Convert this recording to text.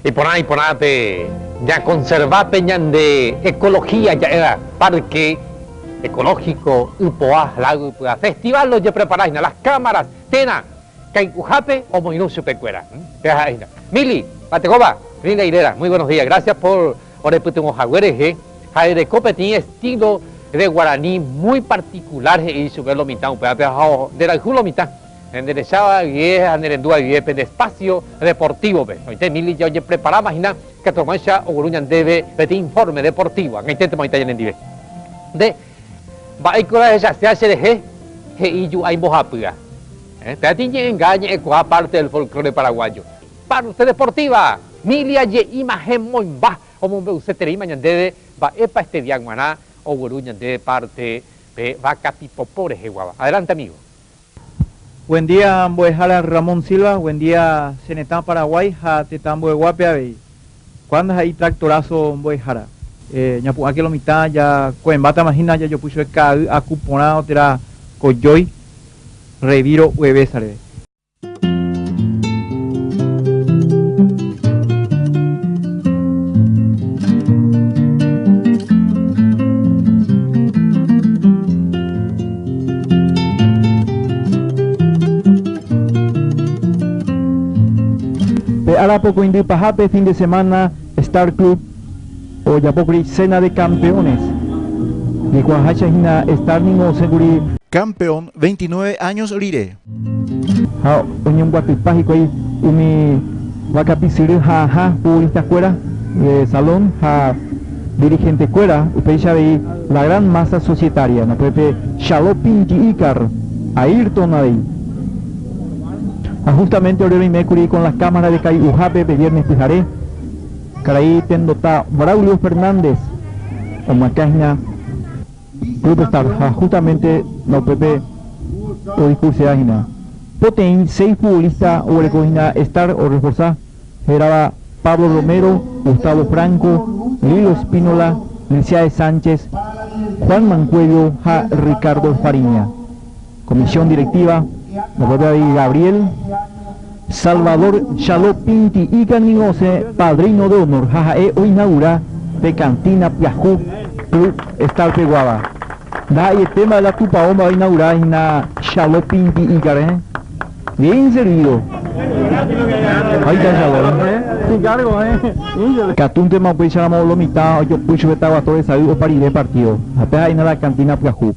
Iporã iporã pe ñakonserva pe ñande ecología ja'éva parque ecológico Ypoá lago Ypy'a festival ojeprepara hína las cámaras térã kay'uhápe omoirũ chupekuéra. Péva ha'e hína. Mili, Batekóva, Linda Aguilera, muy buenos días, gracias por orepytyvõ hague rehe ha ereko peteĩ estilo de guarani muy particular he'i chupe lo mitã upévape ha nderayhu lo mitã. Nderecháva guive ha nerendúva guive pende espacio deportivo-pe. Oĩte Mili ja ojepreparáma hína ikatu hag̃uáicha ogueru ñandéve peteĩ informe deportivo. Ag̃aiténtema oĩta ñanendive. Nde, mba'éiko rehechasea cherehe? He'i ju'ái mbohapýa. Péva tĩñe'ẽnga ñe'ẽkuaa parte del folklore paraguayo. Parte deportiva! Mili aje'íma hemoimba omombe'usetereíma ñandéve mba'épa este día g̃uarã ogueru ñandéve parte pe vaka pipopo reheguáva. Adelante amigo. Buen día mbo'ehára Ramón Silva, buen día che retã Paraguái ha tetã mbo'eguápe avei. Cuándo he'i tractorazo mbo'ehára. Ñapu'ãke lo mitã ja ko'ẽmbátama hína jajopy chupe ka'ay aku porã otera kojói reviro uevésareve. Pe ára pokõindy pahápe fin de semana Star Club ojapókuri Cena de Campeones. Jaikuaaháicha hína Star ningo osẽkuri. Campeón 29 años rire. Ha oñembyatypa hikuái umi vakapisyry ha'ãha futbolista-kuéra de salón ha dirigente-kuéra, upéicha avei la gran masa societaria, upépe Chalo Pinti Icar, Ayrton avei. Ha justamente ore roimékuri con las cámaras de Kai'uhápe pe viernes pyhare, karai tendota Braulio Fernández omyakã hína Club Star ha justamente la upépe odiscursea hína. Poteĩ seis futbolista oguereko hína Star orreforza, hérava Pablo Romero, Gustavo Franco, Lilo Espínola, Milciades Sánchez, Juan Mancuello ha Ricardo Fariña. Comisión Directiva, upépe avei Gabriel Salvador Chalo Pinti Ica ningo osẽ padrino de honor ha ha'e oinaugura pe cantina pyahu Club Star peguáva. Ndaha'eietéma la tupao mba'e oinaugura hína Chalo Pinti Ica rehe. Bien servido. Ahí está Chalo. Katúntema upéicharamo lo mitã ojopy chupe Taguato Resay opa rire partido. Ha pe ha'éina la cantina pyahu.